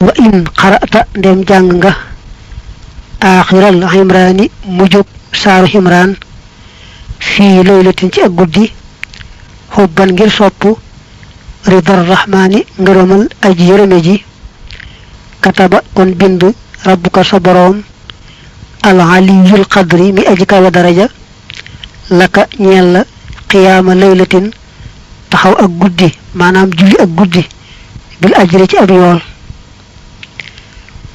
wa in qara'ta dem jàng nga akhiral imrani mujub saaru imran fii laylatin ci ak guddi xubban ngir sopp ridar rahmani ngërëmal aji yërëme ji kataba kon bind rabbuka sa boroom al aliyul qadri mi aji kawa daraja laka ñeel la qiyaama laylatin taxaw ak guddi maanaam julli ak guddi bil ajri ci ab yool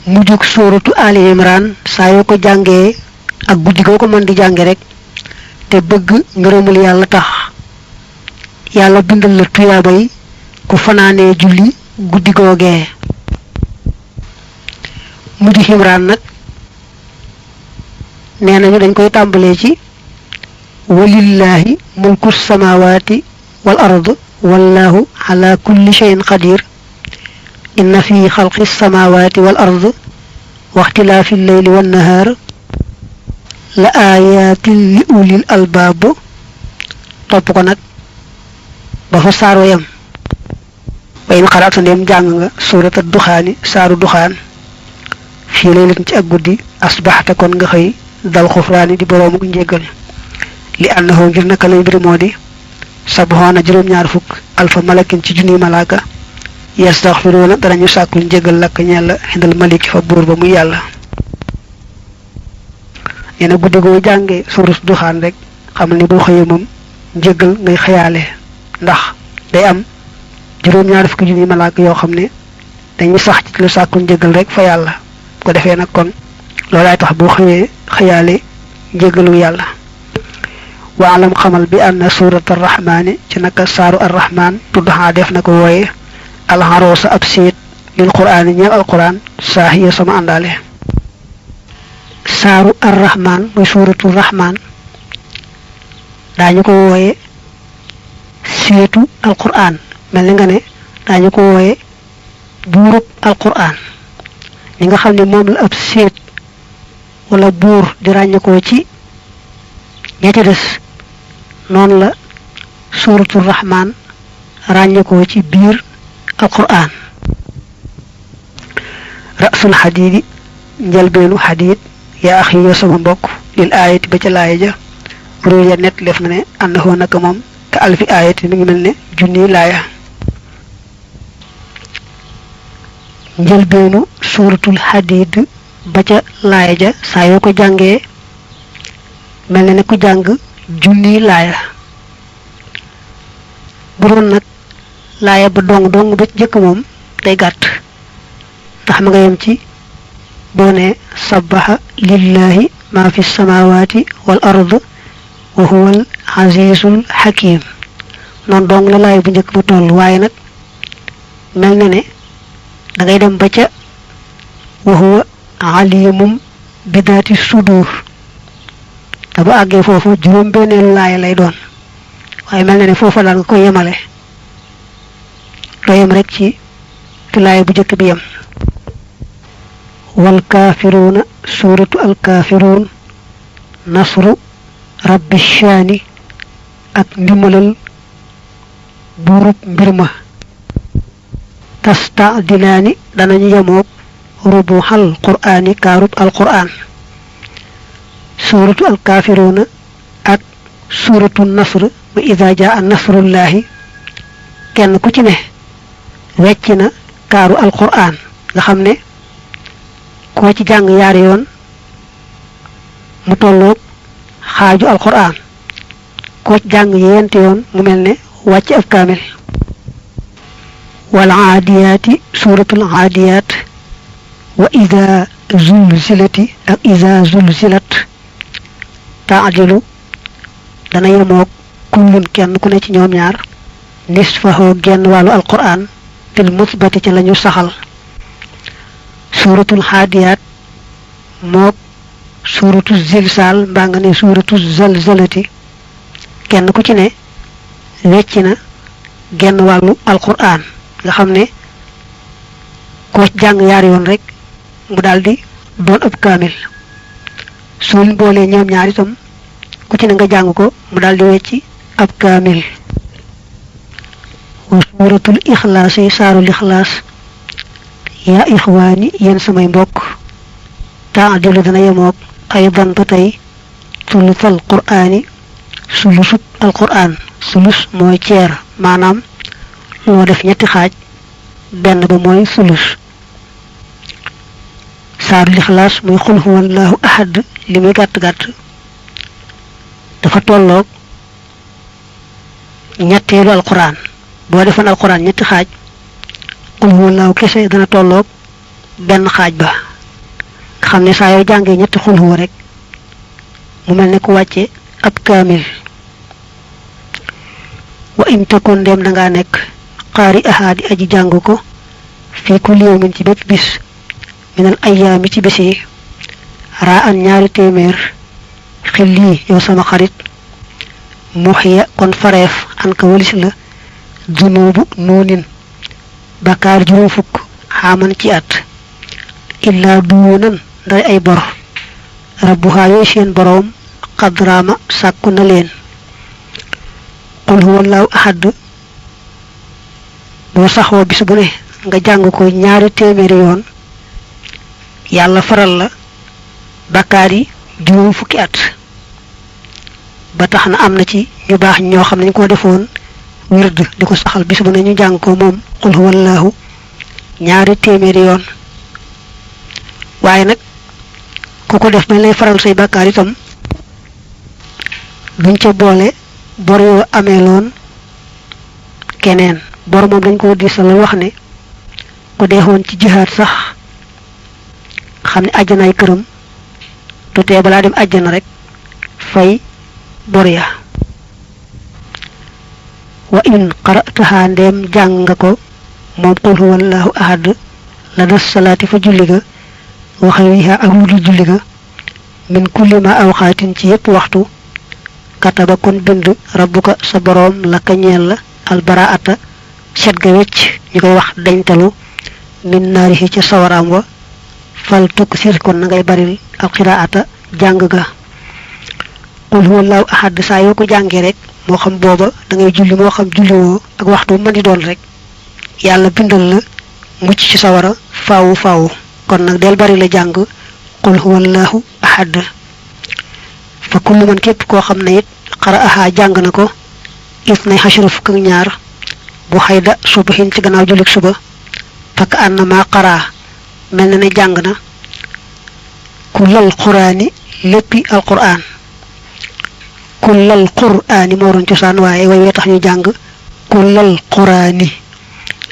mujjug suuratu ali imran saa yoo ko jàngee ak guddi goo ko mën di jànge rek te bëgg ngërëmul yàlla tax yàlla bindal la tuyaaba yi ku fanaanee julli guddi googee mujjug imran nag nee nañu dañ koy tàmbalee ci walillahi mulku samawati wal ard wallahu ala kulli shay'in qadir inna fi khalqi samawati wal ard wa ikhtilafi al-layli wan nahar la ayatin li ulil albab top ko nak ba fa saaro yam way xalaatu ndem jàng nga surata dukhani saaru dukhan fi laylatin ci ak guddi asbahta kon nga xey dal khufrani di borom ko njéggal li annahu ngir naka lay mbir modi sabhana juroom ñaar fuk alfa malakin ci junni malaka yastaghfiruna darañu sakku njéggal lak ñal hindal malik fa bur ba mu yalla ena guddi go jangé surus duhan rek xamal ni bo xeye mom njéggal ngay xeyalé ndax day am juroom ñaar fuk junni malaka yo xamné dañu sax ci lu sakku njéggal rek fa yalla ko defé nak kon lolay tax bo xeye xeyalé njéggalu yalla wa'lam xamal bi anna surata ar-rahman ci naka saru ar-rahman tudha def nako woyé al-harusa absid lil qur'an ñal al-qur'an sahiya sama andale saru ar-rahman moy suratu ar-rahman dañu ko woyé seetu al-qur'an melni nga ne dañu ko woyé burub al-qur'an li nga xamni mom la ab seet wala bur di ragnako ci ñati dess non la suratul rahman ragnako ci bir alquran rasul hadid njalbelu hadid ya akhi yo sama mbokk lil ayati ba ci laaya ja ruya net lef na ne annahu nak mom ka alfi ayati mi ngi melne junni laaya njalbelu suratul hadid ba ca laaya ja sa yo ko jange melne ne ku jang junni laaya bu doon nag laaya ba dong ba jëkk moom day gàtt ndax ma nga yem ci boo ne sabbaha lillahi ma fi samawati wal ard wa huwa al azizul hakim noonu dong la laaya bu njëkk ba toll waaye nag mel na ne da ngay dem ba ca wa huwa alimum bidaati sudur ta bu agge fofu juroom benel laay lay doon waye melna ne fofu la nga ko yemale doyam rek ci laay bu jëk bi yam wal kafiruna suratu al kafirun nasru rabbish shani ak ndimalal burub mbirma tasta'dilani danañu yamok rubuhal qur'ani karub al qur'an suratu al-kafiruna ak suratu an-nasr wa idha jaa nasrullahi kenn ku ci ne weccina kaaru al-qur'an nga xamne ko ci jang yaar yoon mu tolloog xaaju al-qur'an ko ci jang yent yoon mu melne wacc ab kamil wal aadiyati suratul aadiyat wa idha zulzilati ak idha zulzilat ta'dilu dana yamok kullun kenn ku ne ci ñoom ñaar nisfahu genn walu alquran fil musbati ci lañu saxal suratul hadiyat mok suratul zilzal mbangane suratul zalzalati kenn ku ci ne weccina genn walu alquran nga xamne ko jang yar yoon rek mu daldi doon ab kamil sul bolé ñoom ñaar itam ku ci nga jang ko mu daldi wécci ab kamil wa suratul ikhlas sarul ikhlas yaa ixwaani yéen samay mbokk taadilu dana yemoog aydan ba tey sulusal quraani sulusub alquran sulus mooy ceer maanaam loo def ñetti xaaj benn ba mooy sulus saaru lixlaas muy xul huwallahu ahad li muy gàtt-gàtt dafa tolloog ñetteelu alquran boo defoon alquran ñetti xaaj xul huwallahu kese dana tolloog benn xaaj ba nga xam ne saa yoo jàngee ñetti xul huwa rek mu mel ne ku wàcce ab kaamil wa in takun dem da ngaa nekk xaari ahaadi aji jàng ko fii kulli yawmin ci bépp bis minal ayyaami ci bis yi raa an ñaari téeméer xel lii yow sama xarit muxiya kon fareef an ka walis la junubu nuunin bakaar juróom fukk xaaman ci at illaa duunan nday ay bor rabbuhaa yooyu seen boroom xadraama sàkku na leen qul huwallahu ahad boo saxoo bis bu ne nga jàng ko ñaari téeméeri yoon yàlla faral la bakkaar yi juróom fukki at ba tax na am na ci ñu baax ñoo xam ne ñu ko defoon wird di ko saxal bis bu ne ñu jàng ko moom qul huwallahu ñaari téeméeri yoon waaye nag ku ko def mel lay faral say bakkaar itam duñ ca boole bor yoo amee loon keneen bor moom dañ ko diisal wax ne ku deexoon ci jihaad sax xam ne àjjanaay këram du tee balaa dem àjjana rek fay bor ya wa in qara'taha ndeem jàng nga ko moom qul huwallahu ahad la das salaati fa julli ga wa xayriha ak wudul julli ga min kulli ma awxaatin ci yépp waxtu kataba kon bind rabbuka sa boroom la ka ñeel la albaraata set ga wecc ñu koy wax dañtalu min naarihi ca sawaraam wa fal tukk sir kon na ngay baril alqiraata jàng ga qul huwallahu ahad saa yoo ko jàngee rek moo xam booba da ngay julli moo xam julliwoo ak waxtu mën di doon rek yàlla bindal la mucc ci sawara faawu faawu kon nag del bari la jàng qul huwallahu ahad fa kullu man képp koo xam ne it qara'aha jàng na ko isnay xashara fukk ak ñaar bu xayda subahin ci gannaaw jullik suba fakk annama qaraa mel na ne jàng na kullal quraani léppi alquran kullal quraani moo doon cosaan waaye way wee tax ñu jàng kullal quraani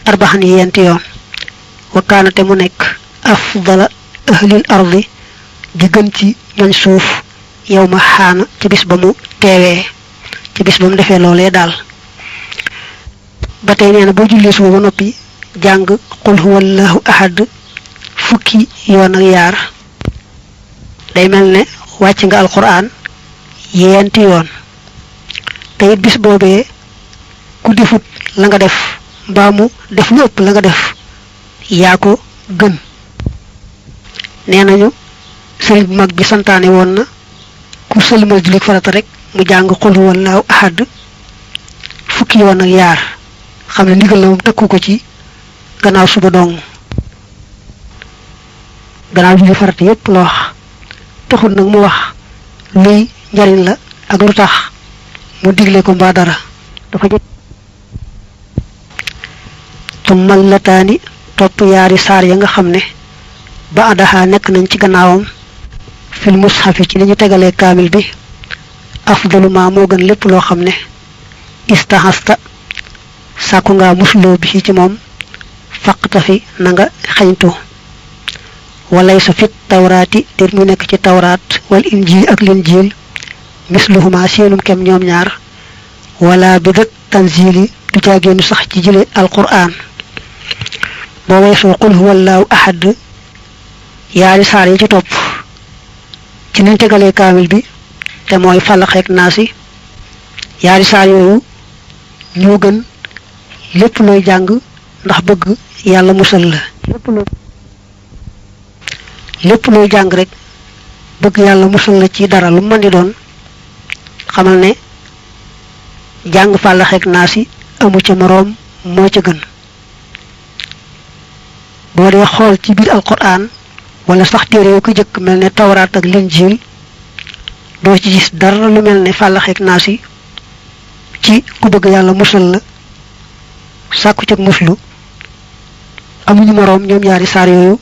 arbaxan yenti yoon wa kaanate mu nekk afdala ahlil ardi di gën ci ñoñ suuf yow ma xaana ci bis ba mu teewee ci bis ba mu defee loolee daal ba tey nee na boo jullee suba ba noppi jàng qul huwallahu ahad fukki yoon ak yaar day mel ne wàcc nga alquran yenti yoon te it bis boobee ku defut la nga def mbaa mu def lu ëpp la nga def yaa ko gën nee nañu sëriñ bu mag bi santaane woon na ku sëlmal jullit farata rek mu jàng qul huwallahu ahad fukki yoon ak yaar xam ne ndigal la moom takku ko ci gannaaw suba dong gannaaw jullit farata yépp la wax taxul nag mu wax luy njariñ la ak lu tax mu digle ko mbaa dara dafa jot tummal lataani topp yaari saar ya nga xam ne ba adaha nekk nañ ci gannaawam fil mushafi ci li ñu tegalee kaamil bi afdalu ma moo gën lépp loo xam ne istahasta sàkku nga musloo bi ci moom faqta fi na nga xañtu walay sa fit tawraati dir mu nekk ci tawraat wal injil ak linjil misluhuma seenum kem ñoom ñaar wala bi dëkk tanzili du caagéenu sax ci jële alquran boo weesoo qul huwallahu ahad yaari saar yi ci topp ci niñ tegalee kaamil bi te mooy falax ak naasi yaari saar yooyu ñoo gën lépp looy jàng ndax bëgg yàlla musal la lépp looy jàng rek bëgg yàlla musal la ci dara lu mën di doon xamal ne jàng falax ak naasi amu ca moroom moo ca gën boo dee xool ci biir alquran wala sax téere yu ko jëkk mel ne tawraat ak linjiil doo ci gis dara lu mel ne fàllaxeek naas yi ci ku bëgg yàlla musal la sàkku cëg muslu amuñu moroom ñoom ñaari saar yooyu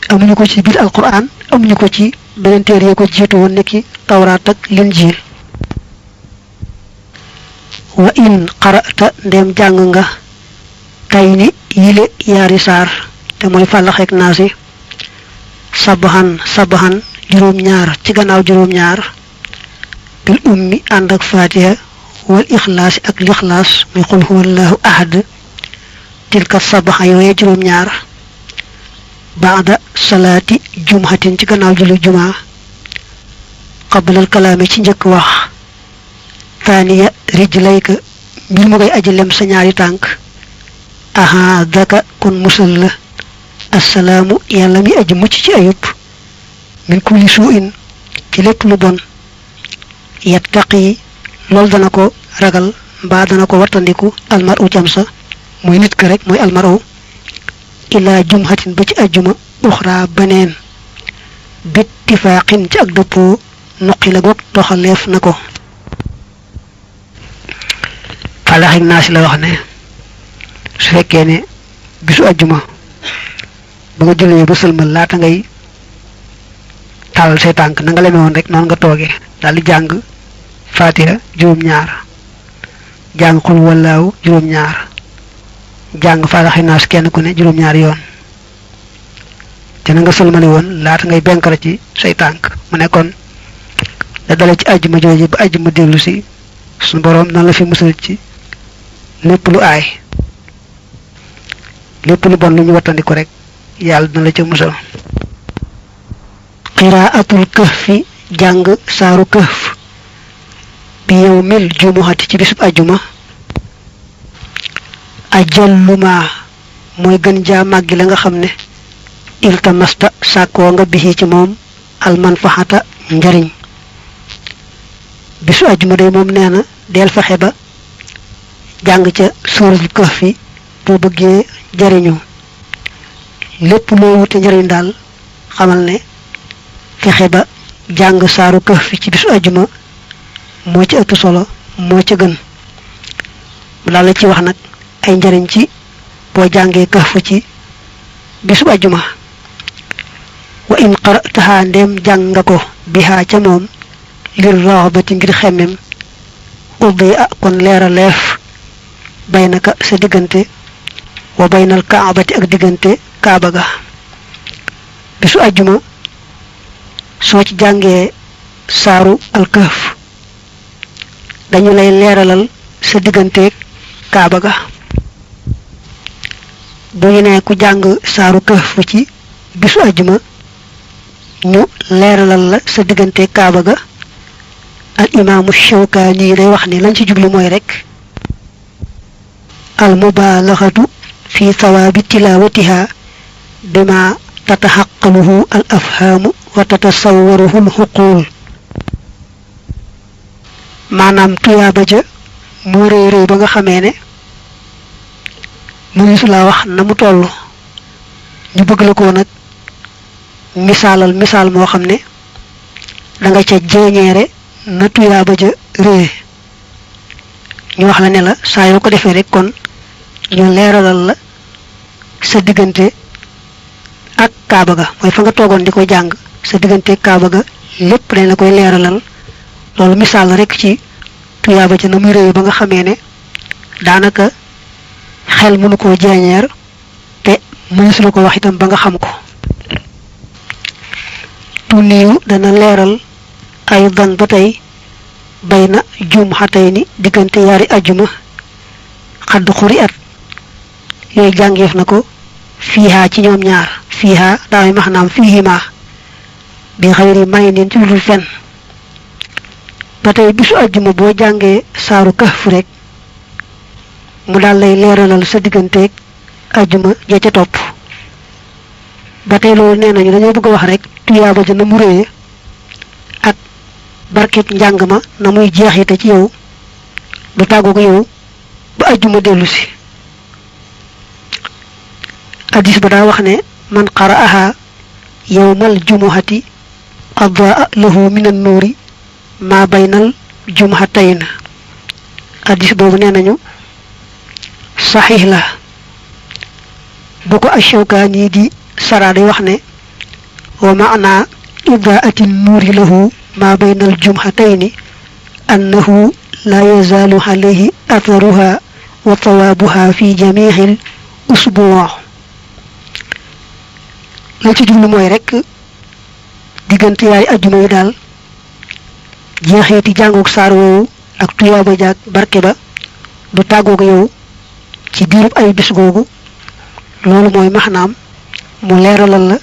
amuñu ko ci biir alquran amuñu ko ci beneen téere yi ko jiitu woon nekki tawraat ak linjiil wa in qara'ta ndem jàng nga tay ni yile yaari saar te mooy fàllaxeek naas yi sabahan juróom ñaar ci gannaaw juróom ñaar bil ummi ànd ak fatiha wal ixlaasi ak lixlaas muy qul huwallahu ahad tilka sabaha yooye juróom ñaar baada salaati jumhatin ci gannaaw julli jumaa qablal kalaame ci njëkk wax taaniya rijlayka mbir mu koy aji lem sa ñaari tànk aha daka kon musal la assalaamu yàlla mi aji mucc ci ayub min kulli suu'in ci lépp lu bon yattaqi loolu dana ko ragal mbaa dana ko wattandiku almaru cam sa muy nit ka rek mooy almaru ilaa jumhatin ba ci ajjuma uxra baneen bittifaaqin ci ak dëppoo nuqi la goog toxaleef na ko falaxik naa si la wax ne su fekkee ne bisu ajjuma ba nga jullee ba sëlmal laata ngay tàllal say tànk na nga leme woon rek noonu nga toogee daal di jàng fatiha juróom-ñaar jàng xul wallaahu juróom-ñaar jàng falaxi naas kenn ku ne juróom-ñaari yoon te na nga sëlmale woon laata ngay benkara ci say tànk mu nekkoon da dale ci ajjuma jooje ba ajjuma dellu si suñu boroom nan la fi musal ci lépp lu aay lépp lu bon lu ñu wattandiku rek yàlla dina la ca musal qiraatul kahfi jàng saaru kahf bi yawmil jumuhati ci bisub ajjuma ajalluma mooy gën jaa màggi la nga xam ne iltamasta sàkkoo nga bixi ci moom almanfaxata njariñ bisu ajjuma day moom nee na del fexe ba jàng ca suuratul kahfi boo bëggee jariñu lépp loo wute njariñ daal xamal ne fexe ba jàng saaru kahfi ci bisu ajjuma moo ci ëpp solo moo ca gën mu daal la ci wax nag ay njariñ ci boo jàngee kahfu ci bisu ajjuma wa in qara'taha ndem jàng nga ko bihaa ca moom lir raxbati ngir xemmem ubbi a kon leera leef baynaka sa diggante wa baynal kaabati ak diggante kaaba ga bisu ajjuma soo ci jàngee saaru alkahf dañu lay leeralal sa digganteeg kaaba ga bu ñu ne ku jàng saaru kahf ci bisu ajjuma ñu leeralal la sa digganteeg kaaba ga al imaamu Shawkaani day wax ni lañ ci jublu mooy rek al mubaalaxatu fi sawaabi tilaawatiha bima tataxaqaluhu al afhaamu wa tatasawwaruhu al xuquul maanaam tuyaaba ja moo réy réy ba nga xamee ne mënisu laa wax na mu toll ñu bëgg la ko nag misaalal misaal moo xam ne da nga ca jeeñeere na tuyaaba ja réy ñu wax la ne la saa yoo ko defee rek kon ñu leeralal la sa diggante ak kaaba ga mooy fa nga toogoon di ko jàng sa diggante kaaba ga lépp dañ la koy leeralal loolu misaal rek ci tuyaaba ja na muy réy ba nga xamee ne daanaka xel mënu koo jeeñeer te mënees la ko wax itam ba nga xam ko tuniyu dana leeral ay dan ba tey bay na jum xatay ni diggante yaari ajjuma xadd xuri at yooyu jàngeef na ko fiihaa ci ñoom ñaar fiihaa daamay maxnaam fiihimaa bi xayri may nin ci ludul fenn ba tey bisu ajjuma boo jàngee saaru kahf rek mu daal lay leeralal sa digganteeg ajjuma ja ca topp ba tey loolu nee nañu dañoo bëgg a wax rek tuyaaba ja na mu réye ak barkeb njàng ma na muy jeexite ci yow du tàggu ko yow ba ajjuma dellu si hadis ba daa wax ne man qara'aha yawmal jumuhati adaa lahu min an-nuri ma baynal jumhatayn. hadis boobu nee nañu saxiix la. bu ko Ash-Shawkaani di sara day wax ne wa maana idaati nuuri lahu ma bayna al-jumhatayni annahu la yazaalu alayhi atharuha wa thawaabuha fi jamiil usbuu. la ci jublu mooy rek diggante yaay ajjuma yi daal jeexeeti jàngoog saar woowu ak tuyaaba jaag barke ba du tàggoog yow ci diirub ay bis googu. loolu mooy maxnaam mu leeralal la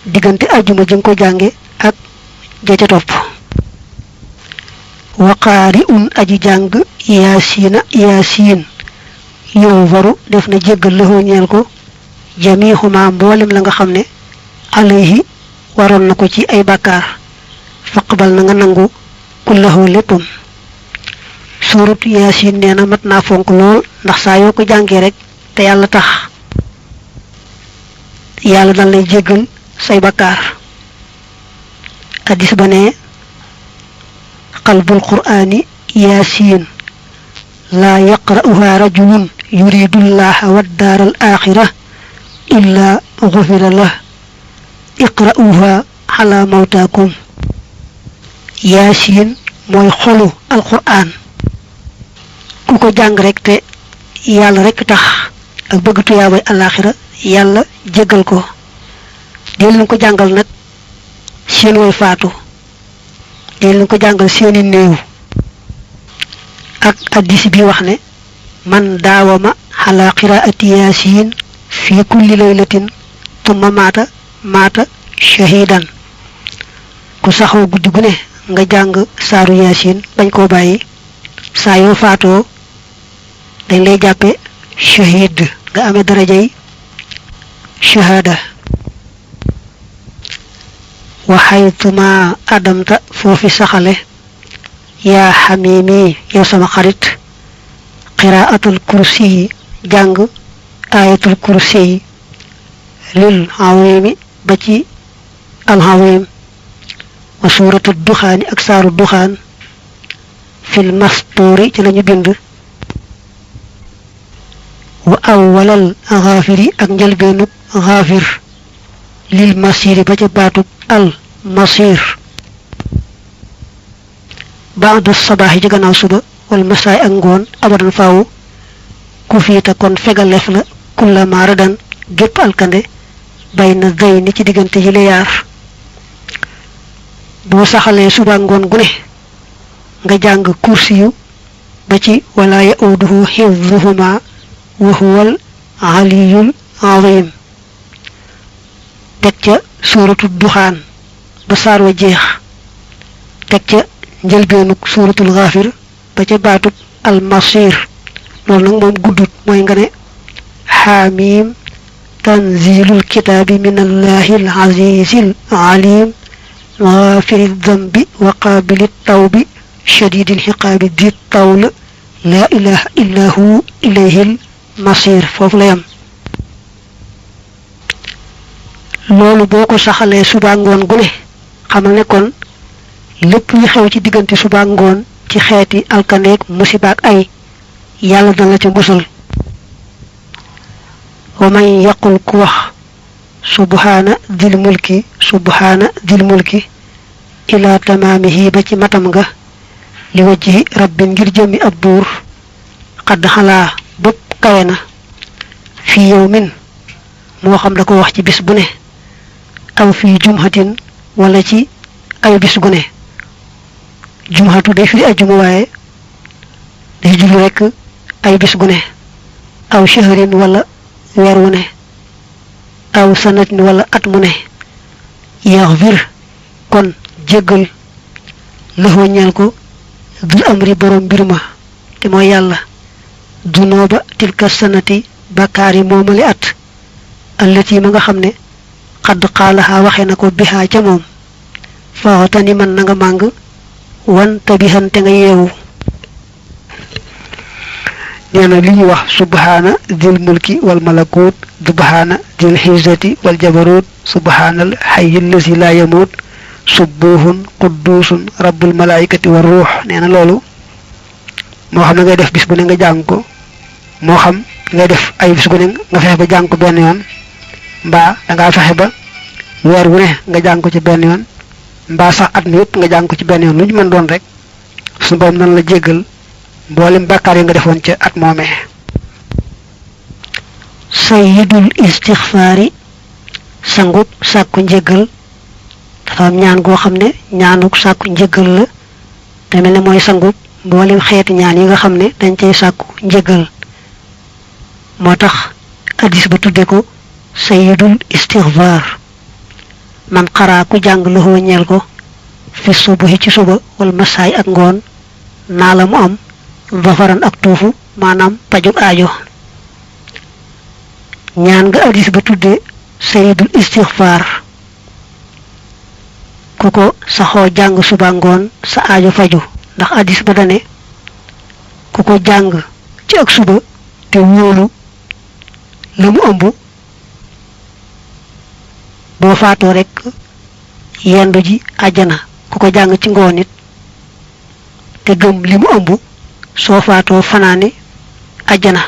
diggante ajjuma jëng ko jànge ak ja ca topp. waqaari un aji jàng yaasiin yow waru def na jéggal la ñeel ko jamiixuma mboolem la nga xam ne alayhi waroon na ko ci ay bàkkaar faqbal na nga nangu kullahu léppam. suuratu yaasiin nee na mat naa fonk lool ndax saa yoo ko jàngee rek te yàlla tax yàlla dal lay jéggal say bakkaar. hadis ba ne qalbul qur'ani yaasiin laa yaqra'uha rajulun yuridu llaha waddaara al axira illa gufira lah iqra'uha ala mawtaakum. yaasiin mooy xolu alqur'an ku ko jàng rek te yàlla rek tax ak bëgg tuyaabay alaxira yàlla jéggal ko. dee leen ko jàngal nag seen way faatu, dee leen ko jàngal seeni néew. ak addis bi wax ne man daawama ala qiraati yaasiin fi kulli laylatin tumma maata shahidan. ku saxoo guddi gu ne nga jàng saaru yaasiin bañ koo bàyyi saa yoo faatoo dañ lay jàppe shahid nga amee darajay shahada. wa xaytuma adamta foofi saxale yaa xamimi yow sama xarit qiraatul kursi yi jàng ayatul kursi yi lil awimi ba ci alxawim wa suuratu duxaani ak saaru duxaan fil mastuuri ci lañu bind wa awwalal xaafiri ak njëlbeenub xaafir lil masiri ba ca baatub al masir baada sabaax yi ci gannaaw suba wal masaay ak ngoon abadan faaw ku fiita kon fegalef la kulla maaradan gépp alkande bay na day ni ci diggante yi la yaar. boo saxalee suba ngoon gu ne nga jàng kursi yu ba ci wala yauduhu xifduhuma wa huwal aliyul azim teg ca suuratu duxaan ba saar wa jeex teg ca njëlbeenuk suuratul xaafir ba ca baatub almasir. loolu nag moom guddut mooy nga ne xaamim tanzilul kitaabi min allahi al azizil alim غافر الذنب وقابل التوب شديد العقاب ذي الطول لا إله إلا هو إليه المصير. foofu la yam. loolu boo ko saxalee suba ngoon gu ne xamal ne kon lépp li xew ci diggante suba ngoon ci xeeti alkaneeg musibaak ay yàlla dana ca musal. wa man yaqul ku wax subhaana dil mulki ila tamaamihi ba ci matam nga li wajhi rabbin ngir jëmmi ab buur xadd xalaa bopp kawe na fii yawmin moo xam da ko wax ci bis bu ne aw fii jumhatin wala ci ay bis gu ne. jumhatu day firi ajjuma waaye day jublu rekk ay bis gu ne aw shahrin wala weer wu ne aw sanatin wala at mu ne yaxfir kon jéggal laxoo ñeel ko dul amri borom mbir ma te mooy yàlla dunooba tilka sanati bàkkaari moomali at allati ma nga xam ne xadd xaalaxaa waxe na ko bihaa ca moom faxatani man na nga màng wan tabixante nga yeewu. neena li ñu wax subhana dil mulki wal malakut subhana dil hizati wal jabarut subhanal hayyul ladzi la yamut subuhun quddusun rabbul malaikati war ruh neena lolu mo xam nga def bis bu ne nga jang ko mo xam nga def ay bis bu ne nga fexe ba jang ko ben yoon mba da nga fexe ba weer wu ne nga jang ko ci ben yoon mba sax at mi yépp nga jang ko ci ben yoon lu ñu mën doon rek suñu borom nan la jéggal mboolem bakkar yi nga defoon ci at moomé sayyidul istighfari sangu sakku njéggal dafa am ñaan go xamne ñaanuk sakku njéggal la te melni moy sangu mboolem xéeti ñaan yi nga xamne dañ cey sakku njéggal motax hadith ba tuddé ko sayyidul istighfar man qara ku jang lu ho ñel ko fi subuhi ci suba wal masay ak ngon nala mu am zafaran ak tofu manam pajuk aajo ñaan nga hadith ba tuddé sayyidul istighfar kuko saxo jang suba ngon sa aajo faju ndax hadith ba dané kuko jang ci ak suba te wolu lamu ëmbu bo faato rek yendu ji aljana kuko jang ci ngonit te gëm limu ëmbu so faato fanani aljana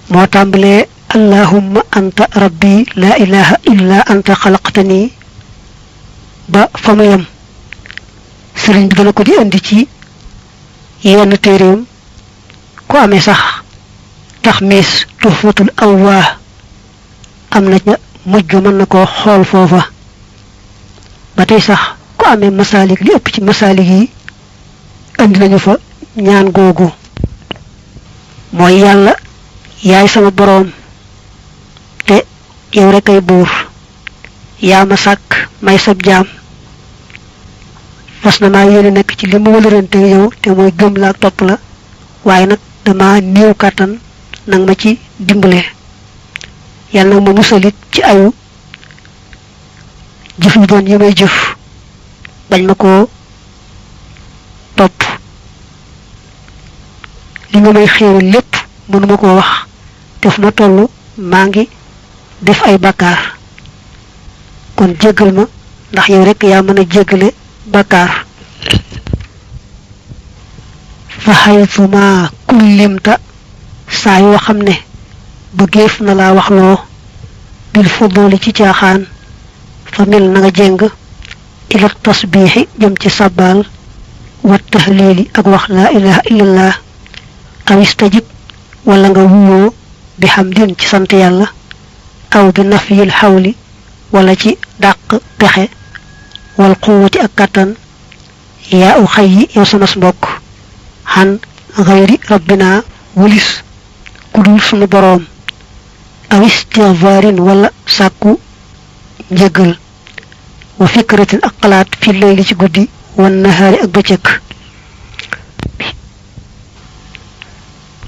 mo tambalé allahumma anta rabbi la ilaha illa anta khalaqtani ba famayam serigne bi dana ko di andi ci yenn téréem ko amé sax taxmis tuhfatul awwah amna mujj mën na ko xool foofa ba tey sax ku amee masalik li ëpp ci masalik yi andi nañu fa ñaan googu mooy yàlla yaay sama boroom te yow rek ay buur yaa ma sàkk may sab jaam fas na maa yéene nekk ci li mu wëlërante yow te mooy gëm la ak topp la waaye nag dama néew kàttan nag ma ci dimbale yalla nak mo musalit ci ayu jëf yu bon yimay jëf bañ mako top li nga may xéewal lépp mënuma ko wax def ma tollu maangi def ay bakkaar kon jéggal ma ndax yow rek yaa mën a jéggale bakkaar fa haythuma kullimta saa yoo xam ne bëggeef na laa waxloo bil fuduli ci caaxaan fa mel na nga jeng ila tasbihi jëm ci sabbal wa tahlili ak wax la ilaha illallah aw istajib wala nga wuyo bi hamdin ci sant yàlla aw bi nafyil hawli wala ci dàq pexe wal quwwati ak kattan yaa u xayyi yow sama mbokk han ghayri rabbina wulis kudul sunu boroom aw istighfarin wala sàkku njëggal wa fikratin ak xalaat fi layli ci guddi wan nahaari ak bëccëg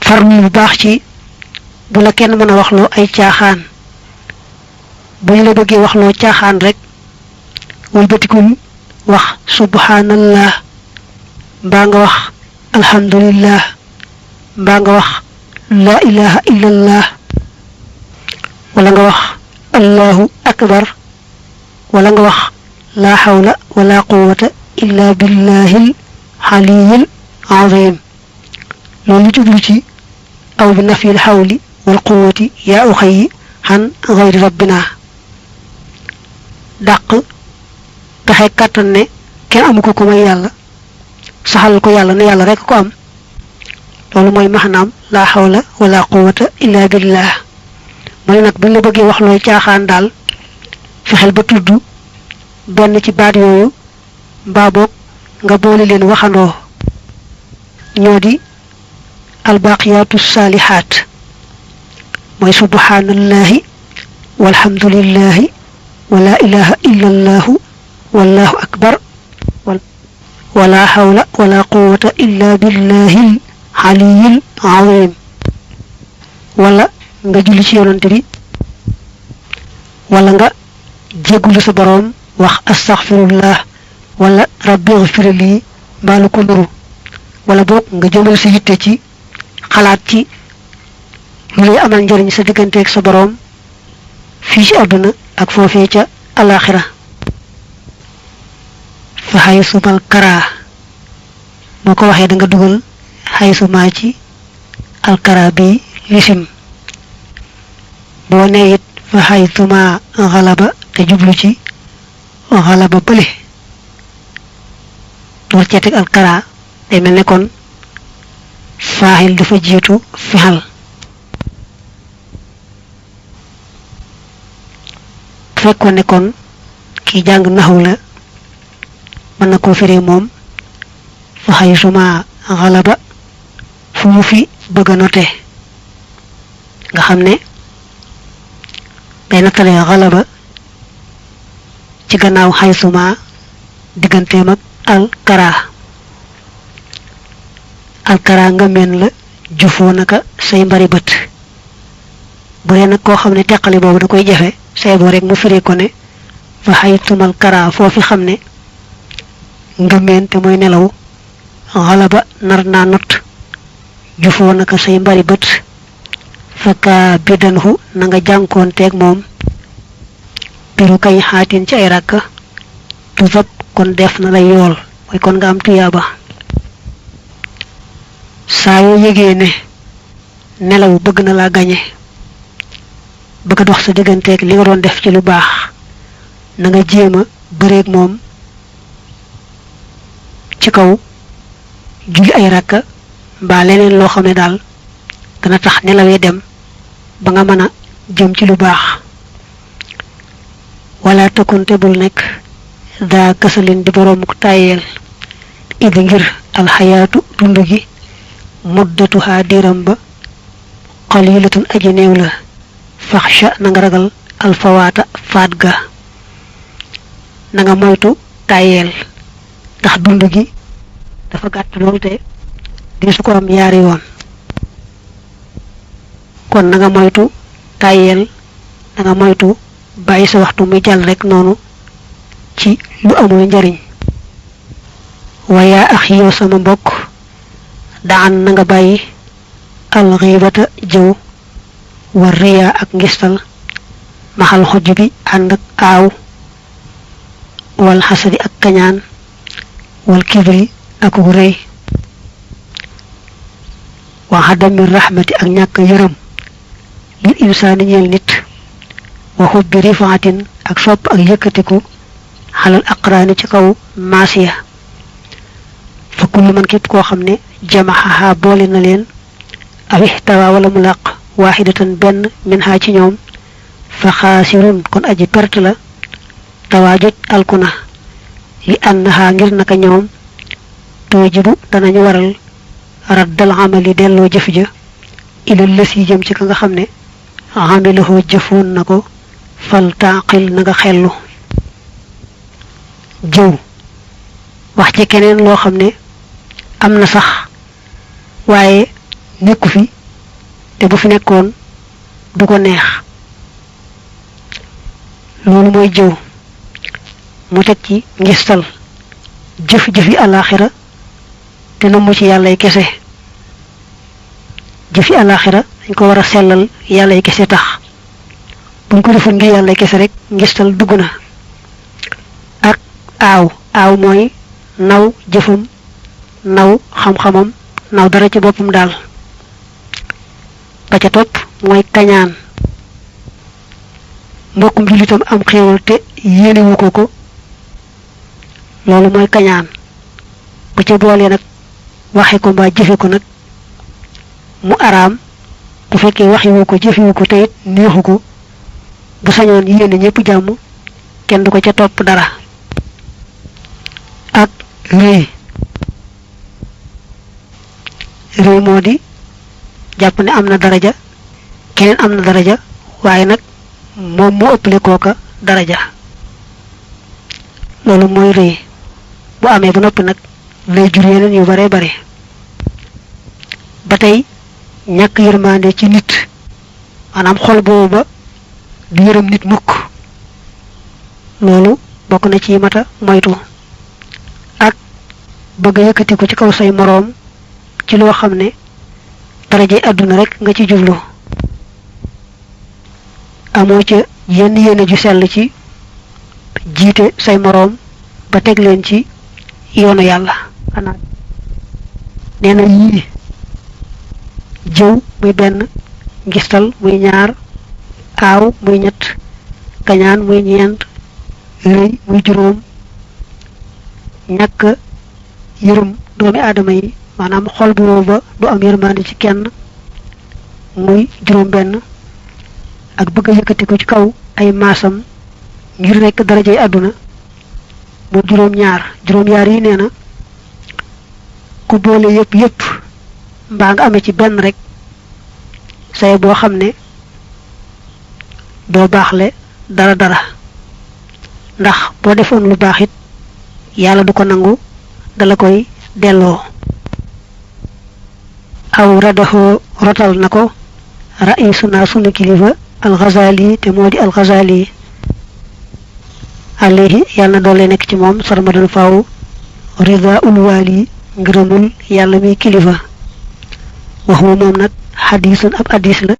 farlu bu baax ci bu la kenn mën a waxloo ay caaxaan bu ñu la bëggee waxloo caaxaan rek walbatikul wax subhanallah mbaa nga wax alhamdulillah mbaa nga wax la ilaha illallah wala nga wax allahu akbar wala nga wax la hawla wala quwwata illa billahil aliyyil azim lolu jublu ci aw bi nafil hawli wal quwwati ya ukhi han ghayri rabbina dak taxé katan ne kenn amuko ko may yalla saxal ko yalla ne yalla rek ko am lolu moy mahnam la hawla wala quwwata illa billah moy nak buñ la bëggé wax loy caaxaan dal fexel ba tuddu ben ci baat yoyu ba bok nga boole len waxando ñodi al baqiyatus salihat moy subhanallahi walhamdulillahi wala ilaha illa allah wallahu akbar wala hawla wala quwwata illa billahil aliyyil azim wala nga julli ci yonante bi wala nga jéggulu sa borom wax astaghfirullah wala rabbi ighfirli balu ko nuru wala bok nga jëmal sa yitte ci xalaat ci lu lay amal njariñ sa diggante ak sa borom fii ci àdduna ak foofee ca alaxira fa haysumal kara boo ko waxee da nga dugal haysuma ci alkara bi lisim boo nee it fa haysuma xalaba te jublu ci xalaba bële door cee teg alkara day mel ne kon faaxil dafa jiitu fixal fekkoon ne kon kii jàng naxu la mën na koo firee moom fa haysuma xalaba fu mu fi bëgg a note nga xam ne day nattale xalaba ci gannaaw haysuma digganteem ak alkara nga meen la jufoo naka say mbari bët bu dee nag koo xam ne teqali boobu da koy jafe say boo rek mu firi ko ne fa haytumal kara foofi xam ne nga meen te mooy nelaw xalaba nar naa not jufoo naka say mbari bët fakka bidanhu na nga jànkoonteeg moom biru kay xaatin ci ay ràkk tuzab kon def na la yool mooy kon nga am tuyaaba saa yoo yëgee ne nelaw bëgg na laa gañe bëgg a dox sa digganteeg li nga doon def ci lu baax na nga jéem a bëreeg moom ci kaw julli ay rakka mbaa leneen loo xam ne daal dana tax nelawee dem ba nga mën a jëm ci lu baax wala takkunte bul nekk daa kasalin di boroomuk tàyyeel idi ngir alxayaatu dund gi muddatuha diiram ba qalilatun aji néew la faxsha na nga ragal alfawaata faat ga na nga moytu tàyyeel ndax dund gi dafa gàtt lool te di su ko am yaari yoon kon na nga moytu tàyyeel na nga moytu bàyyi sa waxtu muy jàll rek noonu ci lu amul njariñ waya ax yow sama mbokk daan na nga bàyyi alxiibata jëw war riyaa ak ngistal maxal xojj bi ànd ak aaw wal xasadi ak kañaan wal kibri ak rëy wa xadami rahmati ak ñàkk yërëm lil insaani ñeel nit wa xubbi rifaatin ak sopp ak yëkkatiku xalal aqraani ci kaw maasiya fa kullu man képp koo xam ne jamaxaha boole na leen aw ixtawa wala mu làq waaxidatan benn min haa ci ñoom fa xaasirun kon aji perte la tawaajoj alkuna li annaha ngir naka ñoom toojibu danañu waral raddal amali delloo jëf ja ilal lës yi jëm ci ka nga xam ne amilahoo jëfoon na ko fal taaqil na nga xellu jëw wax ci keneen loo xam ne am na sax waaye nekku fi te bu fi nekkoon du ko neex loolu mooy jëw mu teg ci ngistal jëf-jëfi àllaaxira te na mu ci yàllay kese jëfi àllaaxira dañ ko war a sellal yàllay kese tax buñ ko deful ngir yàllay kese rek ngistal dugg na ak aaw mooy naw jëfam naw xam-xamam naw dara ci boppam daal ba ca topp mooy kañaan mbokkum jullitam am xéewal te yéenewu ko loolu mooy kañaan bu ca boolee nag waxe ko mbaa jëfe ko nag mu araam bu fekkee waxiwu ko jëfewu ko te it neexu ko bu sañoon yéene ñëpp jàmm kenn du ko ca topp dara ak rëy moo di jàpp ne am na daraja keneen am na daraja waaye nag moom moo ëppale kooka daraja loolu mooy rëy bu amee ba noppi nag lay jur yeneen yu bare bare ba tey ñàkk yërmande ci nit maanaam xol boobu ba du yërëm nit mukk loolu bokk na ci mata moytu ak bëgg yëkkati ko ci kaw say moroom ci loo xam ne daraje àdduna rek nga ci jublu amoo ca yenn yéene ju sell ci jiite say moroom ba teg leen ci yoonu yàlla xanaa nee na yii jëw muy benn ngistal muy ñaar aaw muy ñett kañaan muy ñeent rëy muy juróom ñàkk yërëm doomi aadama yi maanaam xol bu wow ba du am yërmande ci kenn muy juróom benn ak bëgg a yëkkati ko ci kaw ay maasam ngir rekk darajey àdduna mu juróom yaar yi nee na ku boole yépp mbaa nga amee ci benn rek say boo xam ne doo baaxle dara ndax boo defoon lu baax it yàlla du ko nangu dala koy delloo aw radaxoo rotal na ko raisuna sunu kilifa al-Ghazali te moo di al-Ghazali alayhi yàlla na doole nekk ci moom sarmadan faaw rida ul wali ngërëmul yàlla mi kilifa wax moom nag xadiisun ab hadis la